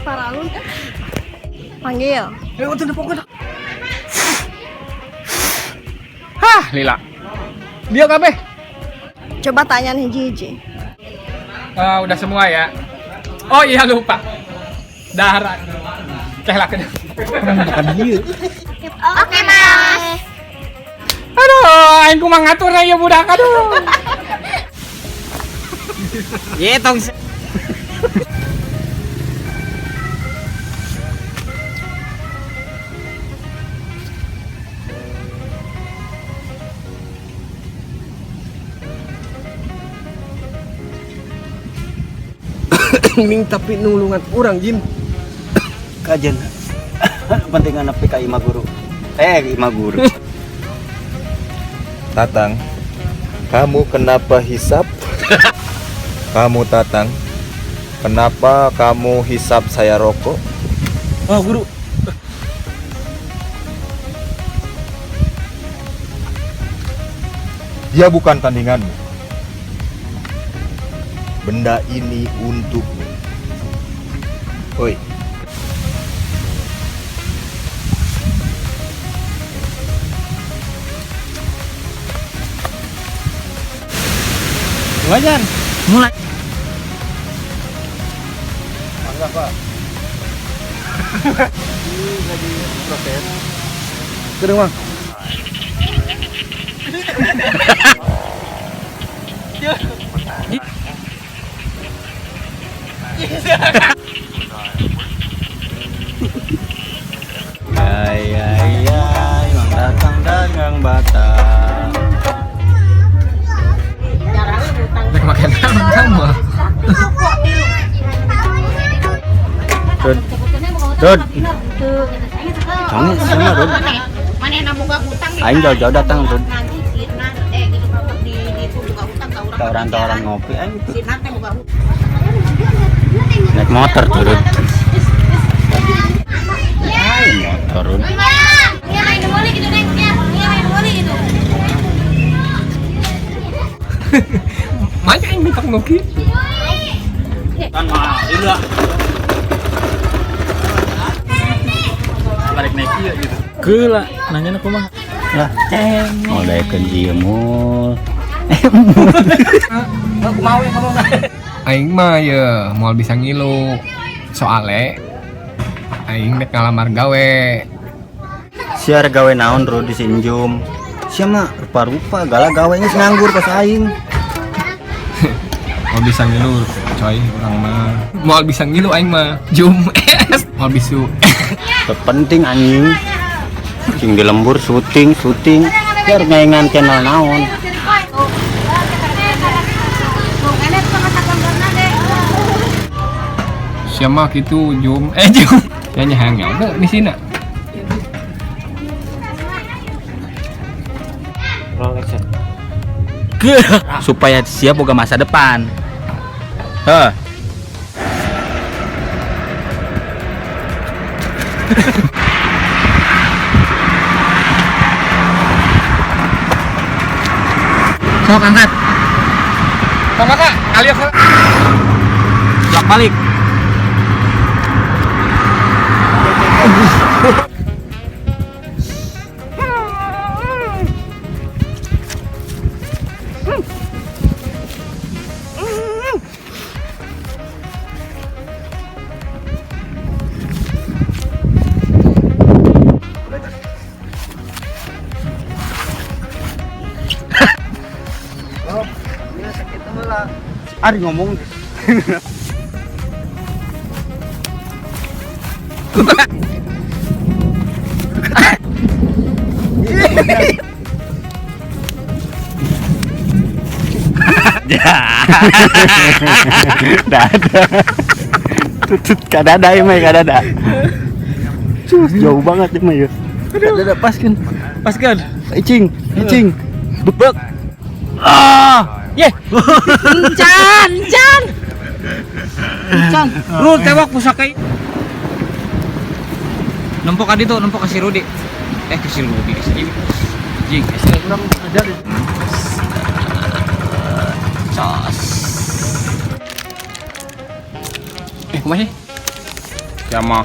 Paralun. Panggil. Eh, untuk pokoknya. Hah, lila. Dia kabeh. Coba tanya hiji-hiji. Udah semua ya. Oh iya lupa. Dahar. Teh lah kena. Oke, Mas. Aduh, aing kumaha ngatur ya budak aduh. Ye tong. Ming tapi nulungan urang Jim. Kajen. Penting nepi ka imah guru. Eh, imah guru. Tatang, kamu kenapa hisap? Kamu Tatang, kenapa kamu hisap saya rokok? Oh, guru. Dia bukan tandinganmu. Benda ini untukmu. Oi. Wajan. Mulai. Mangga, Pak. Ini lagi proses. Terus, Bang. Ay ay ay, Mang Tatang dagang batang. Rek make naon kamu? Rud. Rud. Canggih sama Rud. Aing jauh-jauh datang Rud. Tawuran-tawuran ngopi aing tuh. Naik motor tuh Rud. Aing motor Rud. Banyak yang minta ngoki. Kan mah lila. Balik naik ieu gitu. Geula, nanya aku mah. Lah, mau daekeun ieu mul. Aku mau yang ngomong. Aing mah ya moal bisa ngilu. Soale aing nek ngalamar gawe. Siar gawe naon Rud di Sinjum. Sia mah rupa-rupa gala gawe geus nganggur pas aing. Moal bisa ngilu coy urang mah. Moal bisa ngilu aing mah. Jum es. Moal bisu. Penting anjing. Sing di lembur syuting syuting. Siar ngaingan channel naon. Sia mah kitu jum eh jum. Ya nya hayang nyawa teu misina. Supaya siap boga masa depan. Heh. Sok angkat. Sama Kak, alias Bolak balik. Ari ngomong. Dada. Tutut kadada ya mah kadada. Cus jauh banget ya mah ya. Kadada pas kan. Pas kan? Icing, icing. Bebek. Ah, ye. Can, can. Can. Lu tewak pusaka. Nempok adi tuh, nempok ke si Rudi. Eh ke si Rudi, ke si Jing. Urang ada di Cos. Eh, kumaha sih? Siapa?